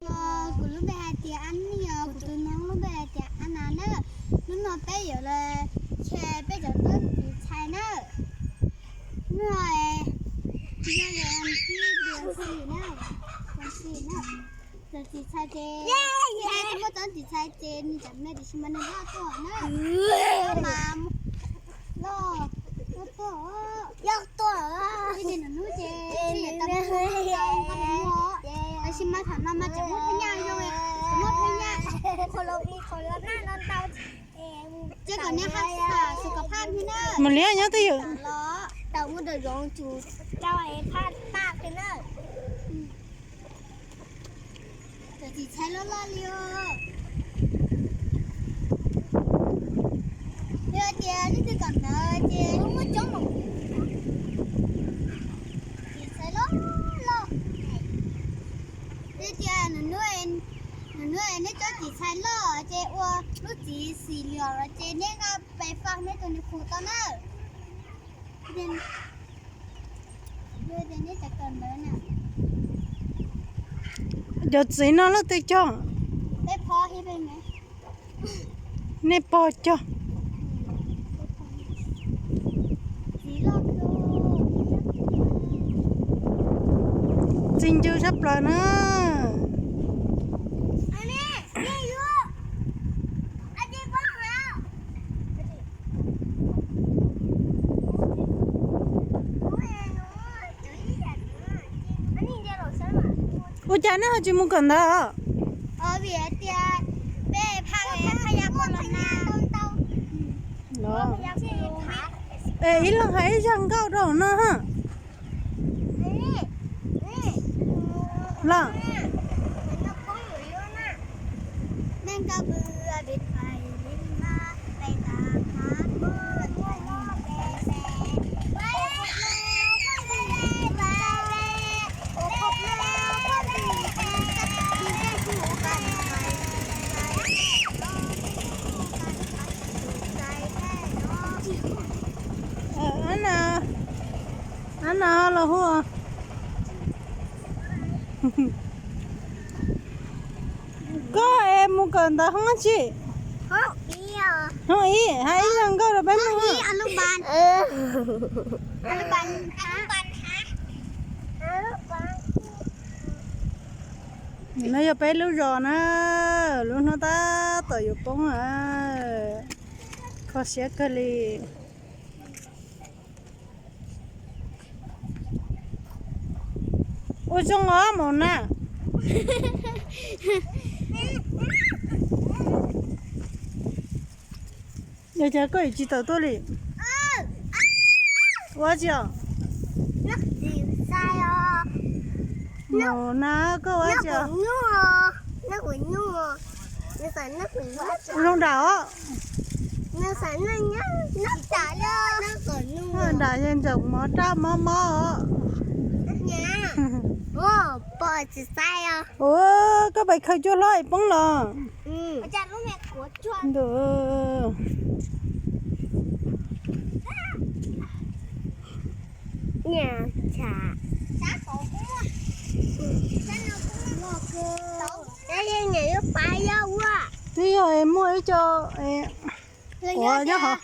Kuv lub npe hais tias Ab Nis os, kuv tus noog lub npe hais tias Ab Nas na. Hnub no peb yuav los check peb cov tsob txiv txhais na. Hnub no yog vas thib diav xis na, vas thib na. Cov txiv txhais ces, muaj tsob txiv txhais ces nws cov me tiam sis mas nws loj tuaj na. Loj, loj tuaj, loj tuaj. Ces nws hnub ces tsis tau muaj, tab sis mas thaum no mas tseem muaj phab nyaj zoo, tseem muaj phab nyaj. Ces kom nej haj xas xus kom phaj thiab na. Mus liab nyob twj ywm. Tau muaj dawm zoov tsum rau es phaj paj thiab na. Cov txiv txhais loj loj li os. Yog tias leej twg kam ntawd ces muaj coob mas txiv txhais loj loj. Yog tias nws hnub nws neb tsob txiv txhais loj ces ua lub txiv xim lios los ces neb nqa pes faj neb tus nws khu tau na. Cov txiv no loj twg cog? Nej pog cog. Txiv ncw sab plaws na. Ua cas nej ho tsis mus kawm ntawv? Vim tias peb phaj, phaj yaj poj los na. Es ib leeg hais ib zaj nkauj rau no. Los, Ab Nas los hu. Koj es mus kawm ntawv hoob tsi? Hoob ib, hais ib zaj nkauj rau peb mloog. No yog peb lub zos na, lub hnub tab tom yuav poob na, kho siab kawg li. Ua zoo os maum na. Yog cas koj yuav tsis tawm tuaj li? Ua tsi os? Maum na, koj ua tsi os? Zoo dam os. Dam yeej ntsaum mov raj mob mob os. Ua, koj pais khaws cua hlob es poob los. Ntuj. Twb yog es muaj ib co quav nyob hov.